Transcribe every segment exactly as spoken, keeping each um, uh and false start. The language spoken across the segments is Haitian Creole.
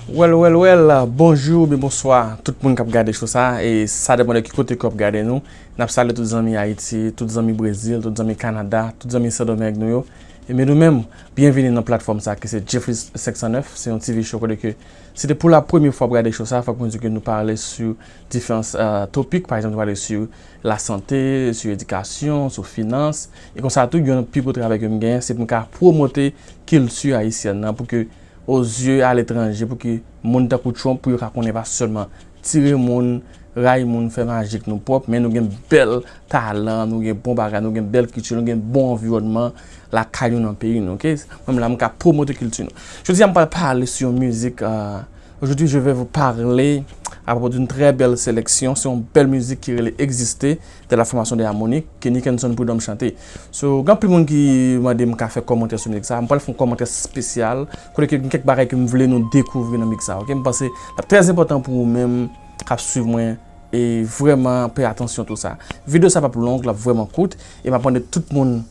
Well, well, well, bonjou oubyen bonswa tout moun k ap gade show sa, e sa depann de ki kote ke w ap gade nou. N ap salye tout zanmi Ayiti, tout zanmi Brezil, tout zanmi Kanada, tout zanmi Sendomeng nou yo. Ebyen nou menm, byenvini nan platfòm sa ki se Jeffrey senk san nèf, se yon T V show kote ke si te pou la premye fwa w ap gade show sa, fòk mwen di ke nou pale sou diferan, euh, topik, pa egzanp nou pale sou lasante, sou edikasyon, sou finans, e konsa tou, yon pi gwo travay ke m genyen, se pou m ka pwomote kilti ayisyèn nan, pou ke aux yeux à l'étranger, pou ke moun tankou Trump, pou yo ka konnen pa sèlman tire moun, ray moun, fè majik nou pwòp, men nou gen bèl talan, nou gen bon bagay, nou gen bèl kilti, nou gen bon anviwònman lakay nou nan peyi nou, oke? Mwen menm la, m ka pwomote kilti nou. Jodi a, m pral pale sou yon mizik, euh, aujourd'hui, je vais vous parler à propos d'une très belle sélection. Se yon bèl mizik ki rele Egziste, de la formation de Harmonik, ke Nickenson Prud'homme chante. So, gen anpil moun ki mande m ka fè kòmantè sou mizik sa. M pral fè yon kòmantè espesyal, kote ke gen kèk bagay ke m vle nou dekouvri nan mizik sa, oke? M panse l ap trè enpòtan pou ou menm k ap swiv mwen, e vrèman pè atansyon tou sa. Videyo sa p ap long, l ap vrèman kout, e m ap mande tout moun,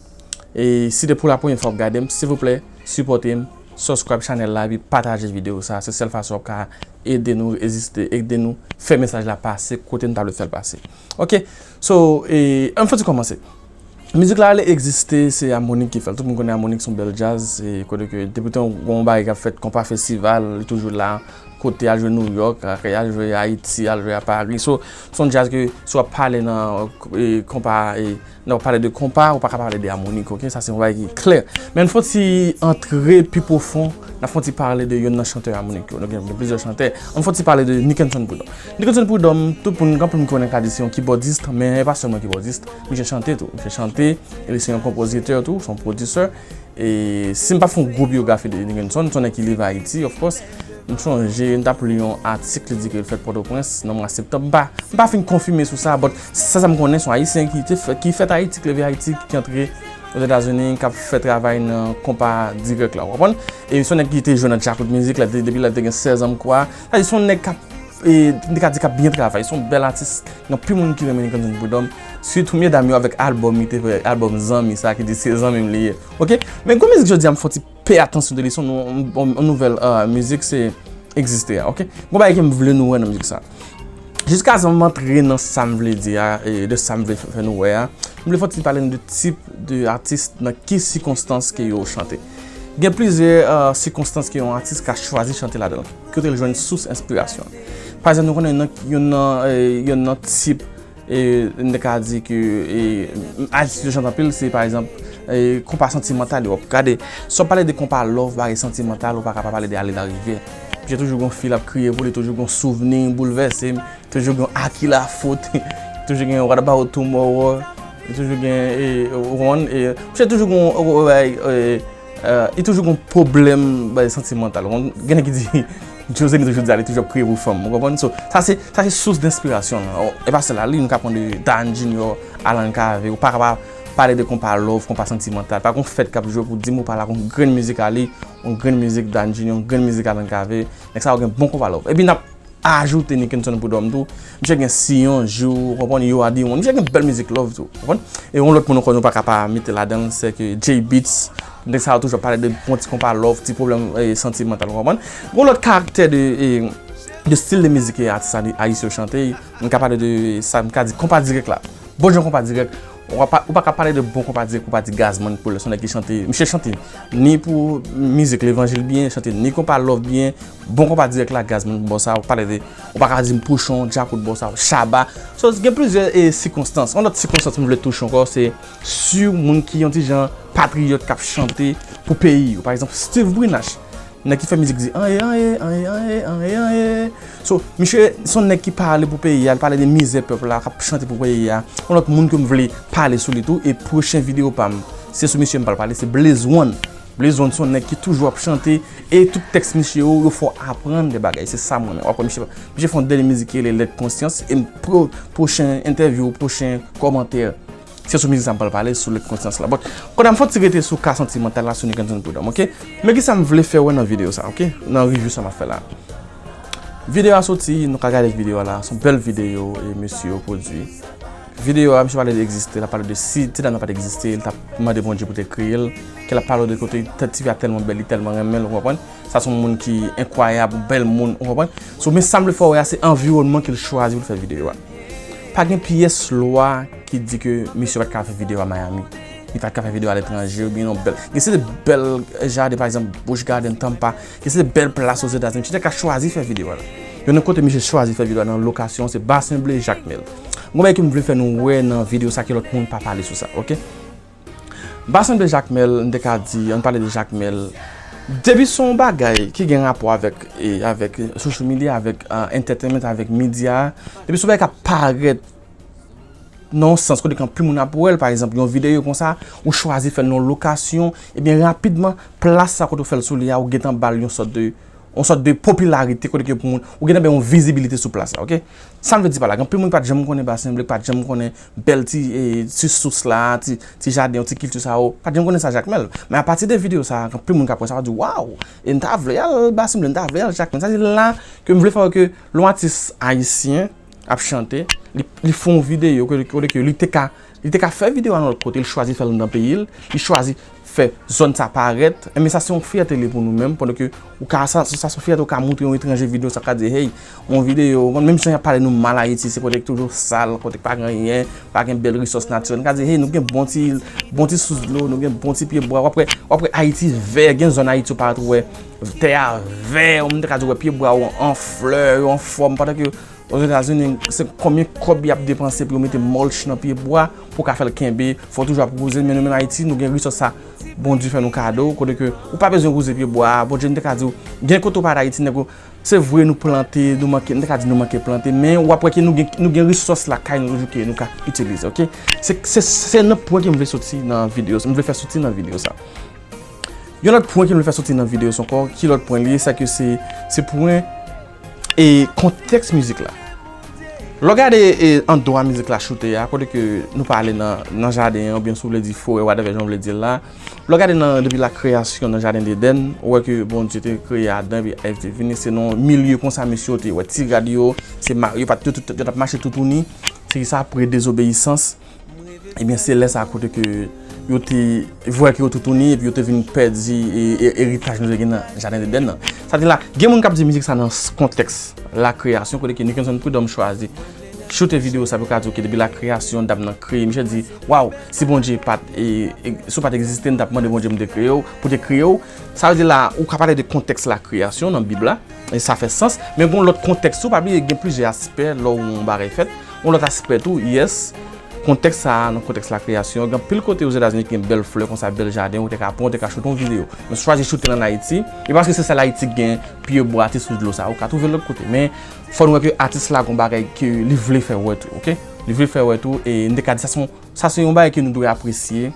e si se pou la premye fwa w ap gade m, silvouplè, sipòte m, subscribe chanèl la, epi pataje videyo sa. Se sèl fason w ap ka ede nou reziste, ede nou fè mesaj la pase kote n ta vle fè l pase. Oke? So, e, ann fè ti kòmanse. Mizik la rele Egziste, se Harmonik ki fè l. Tout moun konnen Harmonik se yon bèl djaz, e kote ke depi tan gon bagay k ap fèt, konpa festival, li toujou la. Kote al jwe New York, al jwe Ayiti, al jwe a Paris. So, se yon djaz ke si w ap pale nan, e, konpa, e, nan w ap pale de konpa, ou pa ka pale de Harmonik, oke? Sa se yon bagay ki klè. Men ann fè yon ti antre pi pwofon, n ap fè yon ti pale de youn nan chantè Harmonik yo. Nou gen, gen plizyè chantè. Ann fè yon ti pale de Nickenson Prud'homme. Nickenson Prud'homme, tout moun, gen anpil moun ki konnen, ka di se yon kibòdis, men e pa sèlman kibòdis. Misye chante tou. Misye chante, e li se yon konpozitè tou, se yon pwodisè. E si m pa fè yon gwo biyografi de Nickenson, se yon nèg ki leve Ayiti, of course. M sonje, m t ap li yon atik, li di ke l fèt Pòtoprens nan mwa septanm. M pa, m pa fin konfime sou sa, but sa, sa m konnen, se yon Ayisyen ki te fè, ki fèt Ayiti, ki leve Ayiti, ki antre Ozetazini, k ap fè travay nan konpa dirèk la, w konprann? E se yon nèg ki te jwe nan Djakout Mizik, la, depi lè l te gen sèz an, m kwè. Sa di, se yon nèg k ap, e, m te ka di k ap byen travay, se yon bèl atis. Gen anpil moun ki renmen Nickenson Prud'homme, sitou medam yo avèk albòm, li te fè albòm Zanmi sa, ki di se zanmi m li ye. Oke? Men gwo mizik jodi a, m fè yon ti pè atansyon de li, se yon nou-, yon, yon nouvèl, euh, mizik, se Egziste a, oke? Gon bagay ke m vle nou wè nan mizik sa. Jiskazan m antre nan sa m vle di a, e de sa m vle fè, fè nou wè a, m vle fè yon ti pale nou de tip de atis, nan ki sikonstans ke yo chante. Gen plizyè, euh, sikonstans ke yon atis ka chwazi chante ladan l, kote l jwenn sous enspirasyon. Pa egzanp, nou konnen youn nan, youn nan, e, youn nan tip e, n te ka di ke, e, atis yo chante anpil, se pa egzanp, e, konpa santimantal yo. W ap gade, si w ap pale de konpa love, bagay santimantal, ou pa ka pa pale de Ale Larivyè. Misye toujou gon fi l ap kriye pou li, toujou gon souvni boulvèse m, toujou gon A ki la fot, toujou gen What About Tomorrow, toujou gen, e, ou konprann, e, misye toujou gon, e, e, e, e, li toujou gon pwoblèm, bagay santimantal. Ou konprann? Gen nèg ki di, José, li toujou di, li toujou ap kriye pou fanm, ou konprann? So, sa se, sa se sous denspirasyon l. E pa sèl la, li, nou ka pran de Dan Junior, Alan Cavé, ou pa ka pa pale de konpa love, konpa santimantal. Pa gon fèt k ap jwe pou di m ou pa la, gon grenn mizik a li, yon grenn mizik Dan Junior, yon grenn mizik Alan Cavé. Nèg sa yo gen bon konpa love. Epi n ap ajoute Nickenson Prud'homme tou. Misye gen Si Yon Jou, ou konprann, You Are The One. Misye gen bèl mizik love tou, ou konprann? E yon lòt moun ankò nou pa ka pa mete ladan l, se ke Jay Beatz. Nèg sa yo toujou ap pale de bon ti konpa love, ti pwoblèm, e, santimantal, ou konprann? Yon lòt karaktè de, e, de stil de mizik ke atis ayi-, ayisyen yo chante, m ka pale de sa, m ka di konpa dirèk la. Bon jan konpa dirèk, ou pa, ou pa ka pale de bon konpa dirèk pou pa di Gazman pou lè se yon nèg ki chante. Misye chante ni pou mizik levanjil byen, chante ni konpa love byen, bon konpa dirèk la, Gazman bò sa, ou pale de, ou pa ka di m Pouchon, Djakout bò sa, Shabba. So, gen plizyè, e, sikonstans. Yon lòt sikonstans m vle touche ankò, se sou moun ki yon ti jan patriyòt k ap chante pou peyi yo. Pa egzanp, Steve Brinache. Nèg ki fè mizik di, anyen, anyen, anyen, anyen, anyen, anyen. So, misye se yon nèg ki pale pou peyi a, li pale de mizè pèp la, k ap chante pou peyi a. Yon lòt moun ke m vle pale sou li tou, e pwochen videyo pa m, se sou misye m pral pale, se Blaze One. Blaze One se yon nèg ki toujou ap chante, e tout tèks misye yo, yo fè w aprann de bagay. Se sa m renmen. W ap wè misye, misye fè yon dènye mizik ki rele Lèt Konsyans, e m pro-, pwochen entèvyou, pwochen kòmantè, se sou mizik sa m pral pale, sou Lèt Konsyans la. But, kounye a m fè yon ti rete sou ka santimantal la, sou Nickenson Prud'homme, oke? Men kisa m vle fè wè nan videyo sa, oke? Nan review sa m ap fè la. Videyo a soti, nou ka gade videyo a la, se yon bèl videyo, e mesye yo pwodui. Videyo a, misye pale de egziste, l ap pale de si ti dam nan pa t egziste, li t ap mande Bondye pou te kreye l, ke l ap pale de kote tèt tifi a tèlman bèl, li tèlman renmen l, ou konprann? Sa se yon moun ki enkwayab, yon bèl moun, ou konprann? So, men sa m vle fè w wè a, se anviwònman ke l chwazi pou l fè videyo a. Pa gen pyès lwa ki di ke misye pa t ka fè videyo a Miami. Li pa t ka fè videyo aletranje, oubyen nan bèl. Gen se de bèl jaden, pa egzanp, Busch Garden, Tampa. Gen se de bèl plas Ozetazini. Misye te ka chwazi fè videyo a la. Youn nan kote misye chwazi fè videyo a nan lokasyon, se Basen Ble Jakmèl. Gon bagay ke m vle fè nou wè nan videyo sa ke lòt moun pa pale sou sa, oke? Basen Ble Jakmèl, m te ka di, ann pale de Jakmèl. Depi se yon bagay ki gen rapò avèk, e, avèk social media, avèk, ah, entertainment, avèk medya, depi se yon bagay k ap parèt nan yon sans kote ke anpil moun ap wè l, pa egzanp, yon videyo konsa, ou chwazi fè l nan yon lokasyon, ebyen, rapidman, plas sa kote w fè l sou li a, ou gentan ba l yon sòt de, yon sòt de popilarite kote ke pou moun, ou gentan bay yon vizibilite sou plas la, oke? Sa m vle di pa la, gen anpil moun ki pa t janm konnen Basen Ble, ki pa t janm konnen bèl ti, e, ti sous la, ti, ti jaden, ti kilti sa yo, pa t janm konnen sa Jakmèl. Men apati de videyo sa, gen anpil moun k ap wè sa, yo di, waw, e m ta vle al Basen Ble, m ta vle al Jakmèl. Sa di la, ke m vle fè wè ke lè yon atis ayisyen ap chante, li, li fè yon videyo kote, kote ke li te ka, li te ka fè videyo a nan lòt kote, li chwazi fè l nan peyi l, li chwazi fè zòn sa parèt, enben sa se yon fyète li pou nou menm, pandan ke ou ka, sa, sa se yon fyète ou ka montre yon etranje videyo, sa ka di, hey, yon videyo, menm jan y ap pale nou mal Ayiti, se kote ki toujou sal, kote ki pa gen anyen, pa gen bèl resous natirèl. Nou ka di, hey, nou gen bon ti, bon ti sous dlo, nou gen bon ti pye bwa. W ap wè, w ap wè Ayiti vè, gen zòn Ayiti ou pa ret ou wè tè a vè, ou menm te ka di w wè pye bwa yo an flè, yo an fòm, pandan ke Ozetazini, se konbyen kòb y ap depanse pou yo mete mulch nan pye bwa, pou w ka fè l kenbe, fò w toujou ap wouze l, men nou menm Ayiti, nou gen resous sa, Bondye fè nou kado, kote ke ou pa bezwen wouze pye bwa a, Bondye, m te ka di w, gen kote ou pa t Ayiti, nèg yo, se vre nou plante, nou manke, m te ka di nou manke plante, men w ap wè ke nou gen, nou gen resous lakay nou toujou ke nou ka itilize, oke? Se, se, se nan pwen ke m vle soti nan videyo, m vle fè soti nan videyo sa. Yon lòt pwen ke m vle fè soti nan videyo sa ankò, ki lòt pwen li ye, se ke se, se pwen e kontèks mizik la. Lè w gade, e, andwa mizik la choute a, kote ke nou pale nan, nan jaden an, oubyen si w vle di forè, whatever jan w vle di l la. Lè w gade nan, depi la kreyasyon nan jaden Edenn, ou wè ke Bondye te kreye Adan, epi Èv te vini, se nan yon milye konsa mesye yo te wè ti rad yo, se ma-, yo pa t, yo, tout, yo t ap mache toutouni, se ki sa apre dezobeyisans. Ebyen, se lè sa a kote ke yo te vwè ke yo toutouni epi yo te vin pèdi e, e, eritaj nou te gen nan jaden Edenn nan. Sa di la, gen moun k ap di mizik sa nan s-, kontèks la kreyasyon, kote ke Nickenson Prud'homme chwazi choute videyo sa pou ka di, oke, depi la kreyasyon, dam nan kreye. Misye di, waw, si Bondye pa t, e, e, si w pa t egziste, m t ap mande Bondye pou te kreye w, pou te kreye w. Sa vle di la, ou ka pale de kontèks la kreyasyon nan Bib la, e sa fè sans. Men gen yon lòt kontèks tou, pa bliye, gen plizyè aspè lè w yon bagay fèt. Yon lòt aspè tou, yes, kontèks sa a, nan kontèks la kreyasyon, gen anpil kote Ozetazini ki gen bèl flè konsa, bèl jaden, ou te ka pran, ou te ka choute yon videyo. Men chwazi choute l ann Ayiti, e paske se sèl Ayiti ki gen pye bwa, ti sous dlo sa, ou ka twouve l lòt kote. Men fò nou wè ke atis la gen yon bagay ke li vle fè wè tou, oke? Li vle fè wè tou, e m te ka di sa se yon, sa se yon bagay ke nou dwe apresye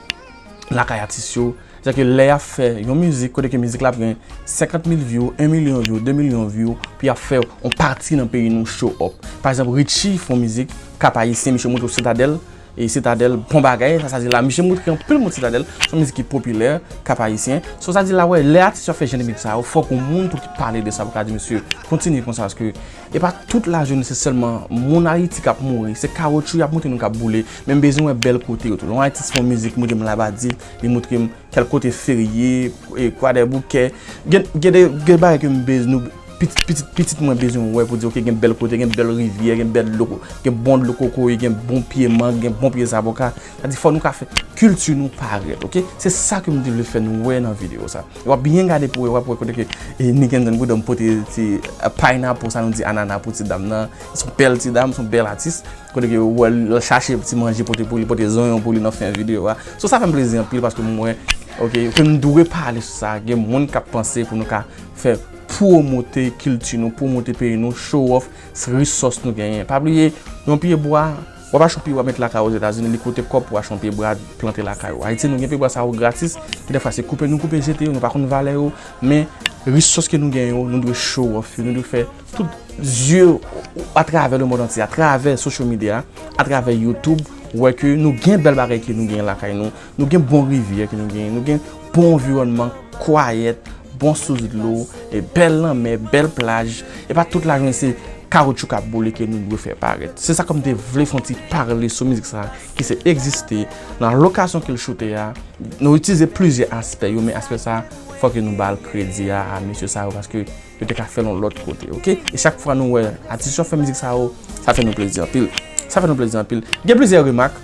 lakay atis yo. Sètadi ke lè y ap fè yon mizik, kote ke mizik la ap gen senkant mil view, yon milyon view, de milyon view, pou y ap fè yon pati nan peyi nou show up. Pa egzanp, Richie fè yon mizik, Cap Haïtien, misye montre w Sitadèl, e Sitadèl, bon bagay, sa, sa di la, misye montre anpil moun Sitadèl, se yon mizik ki popilè, Cap Haïtien. So, sa di la, wè, lè atis yo ap fè jan de mizik sa yo, fòk yon moun tou ki pale de sa, pou ka di, mesye, kontinye konsa, paske e pa tout lajounen se sèlman moun Ayiti k ap mouri, se kawotchou y ap montre nou k ap boule, men m bezwen wè bèl kote yo tou. Lè yon atis fè yon mizik, montre m Labadi, li montre m kèl kote Ferye, e, Kwadèboukè. Gen, gen de, gen bagay ke m bezwen, nou, pitit, pitit, pitit mwen bezwen wè pou di, oke, gen bèl kote, gen bèl rivyè, gen bèl dlo, gen bon dlo kokoye, gen bon pye mang, gen bon pye zaboka. Sa di, fò nou ka fè kilti nou parèt, oke? Se sa ke m te vle fè nou wè nan videyo sa. W ap byen gade pou wè, w ap wè kote ke, e, Nickenson Prud'homme pote ti, e, pineapple sa nou di anana pou ti dam nan. Se yon bèl ti dam, se yon bèl atis. Kote ke w wè l chache ti manje pote pou li, pote zonyon pou li nan fen videyo a. So, sa fè m plezi anpil paske m wè, oke, ke m dwe pale sou sa. Gen moun k ap panse pou nou ka fè pwomote kilti nou, pwomote peyi nou, show off, resous nou genyen. Pa bliye, yon pye bwa, w ap achte yon pye bwa, met lakay ou Ozetazini, li koute kòb pou achte yon pye bwa, plante lakay ou. Ayiti, nou gen pye bwa sa yo gratis, ki dèfwa se koupe nou koupe jete yo, nou pa konn valè yo, men resous ke nou genyen yo, nou dwe show off yo, nou dwe fè tout zye atravè lemonn antye, atravè social media, atravè YouTube, wè ke nou gen bèl bagay ke nou genyen lakay nou, nou gen bon rivyè ke nou genyen, nou gen bon anviwònman, kwayèt, bon sous dlo, e bèl lanmè, bèl plaj. E pa tout lajounen se kawoutchou k ap boule ke nou dwe fè parèt. Se sa ke m te vle fè yon ti pale sou mizik sa, ki se Egziste, nan lokasyon ke l choute a. Nou itilize plizyè aspè yo, men aspè sa, fò ke nou ba l kredi a, a mesye sa yo, paske yo te ka fè l yon lòt kote, oke? E chak fwa nou wè atis yo fè mizik sa yo, sa fè nou plezi anpil. Sa fè nou plezi anpil. Gen plizyè remak,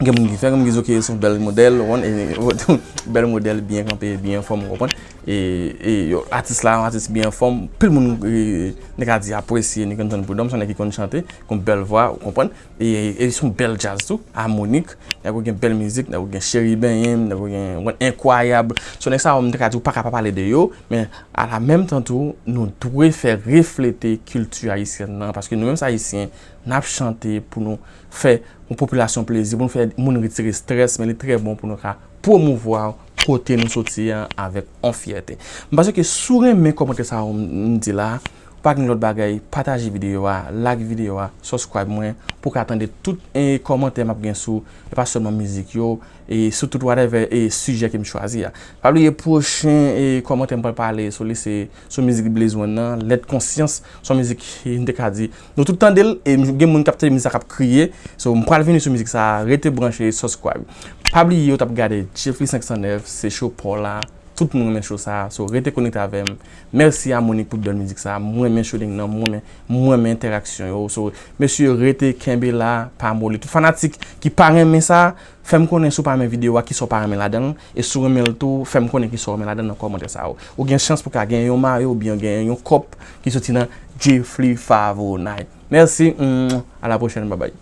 gen moun ki fè, gen moun ki di, "Oke, se yon bèl modèl," ou konprann, e, bèl modèl, byen kanpe, byen anfòm, ou konprann? E, e yo, atis la, yon atis byen anfòm, pil moun, e, nou ka di apresye, nou konn tann Prud'homme, se yon nèg ki konn chante, ki gen bèl vwa, ou konprann? E, e se yon bèl djaz tou, amonik, nèg yo gen bèl mizik, nèg yo gen Cheri Benyen m, nèg yo gen, ou konprann, Enkwayab. Se yon nèg sa yo, m te ka di ou pa ka pa pale de yo, men a la menm tan tou, nou dwe fè reflete kilti ayisyèn nan, paske nou menm se Ayisyen, n ap chante pou nou fè yon popilasyon plezi, pou nou fè moun retire estrès, men li trè bon pou nou ka pwomouvwa kote nou soti an avèk yon fyète. M panse ke si w renmen kòmantè sa yo m, m di la, pa gen lòt bagay, pataje videyo a, like videyo a, subscribe mwen, pou w ka tande tout, e, kòmantè m ap gen sou, e pa sèlman mizik yo, e sou tout whatever, e sijè ke m chwazi a. Pa bliye pwochen, e, kòmantè m pral pale sou li, se sou mizik Blaze One nan, Lèd Konsyans, se yon mizik ki, m te ka di, nou tout tande l, e m, gen moun k ap tande mizik sa k ap kriye. So, m pral vini sou mizik sa, rete branche, subscribe. Pa bliye w t ap gade Jeffrey senk san nèf, se show pa w la. Tout moun renmen show sa, so rete konekte avè m. Mèsi a Monique pou bèl mizik sa. Mwen renmen shooting nan, mwen renmen, mwen renmen entèraksyon yo. So, mesye, rete kenbe la, pa moli. Tout fanatik ki pa renmen sa, fè m konnen si w pa renmen videyo a, kisa w pa renmen ladan l. E si w renmen l tou, fè m konnen kisa w renmen ladan l nan kòmantè sa yo. Ou gen chans pou ka gen yon mayo oubyen gen yon kòp ki soti nan Jeffrey Favonay. Mèsi, mm, à la prochaine, bye bye.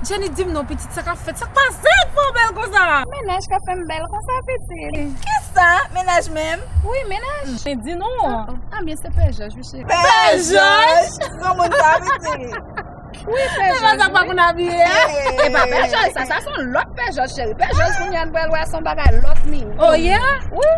Jenny, di m non, pitit, sa k ap fèt, sa k pase k fè w bèl konsa? Mennaj k ap fè m bèl konsa, pitit. Kisa? Mennaj menm? Wi, mennaj. Men di non. Ah, ah, ah, men se Pè Jòj, wi, cheri. Pè Jòj? Granmoun sa, pitit. Wi, Pè Jòj, wi. Se pa sa k pa konn abiye a? Eh. E pa Pè Jòj, sa, sa se yon lòt Pè Jòj, cheri. Pè Jòj, kounye a, n pral wè, se yon bagay lòt, mi. Oh, yeah? Wi.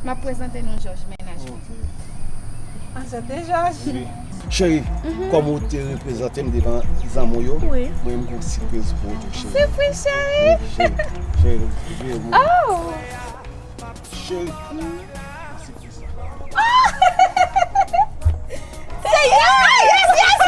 M ap prezante nou Jòj, mennaj mwen. Ok. Anchante, Jòj. Wi. Cheri, kòm ou te reprezante m devan zanmi w yo, wi, mwen menm gon sipriz pou ou tou, cheri. Sipriz, cheri? Wi, cheri. Cheri, nou veye mwen. Oh! Cheri. Mm. Sipriz la. Oh! Se yes, yes, yes!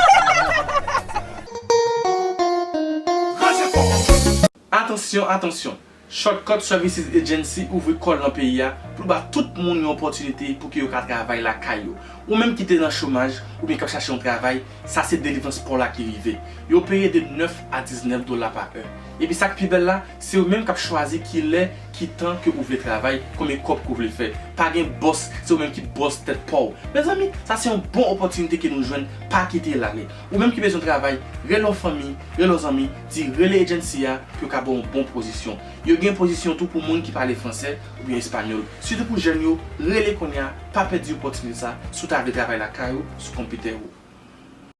Atansyon, atansyon! Shortcut Services Agency ouvri kò l nan peyi a pou l ba tout moun yon opòtinite pou ke yo ka travay lakay yo. Ou menm ki te nan chomaj oubyen k ap chache yon travay, sa se delivrans pa w la ki rive. Yo peye de nèf a diznèf dola pa è. Epi sa k pi bèl la, se ou menm k ap chwazi kilè, ki tan ke ou vle travay, konbyen kòb ke ou vle fè. Pa gen bòs, se ou menm ki bòs tèt pa w. Mezanmi, sa se yon bon opòtinite ke nou jwenn, pa kite l ale. Ou menm ki bezwen travay, rele yon fanmi, rele yon zanmi, di rele agency a, pou yo ka ba w yon bon pozisyon. Yo gen pozisyon tou pou moun ki pale fransè oubyen espanyòl. Sitou pou jèn yo, rele kounye a, pa pèdi opòtinite sa, si w ta vle travay lakay ou, sou konpitè ou.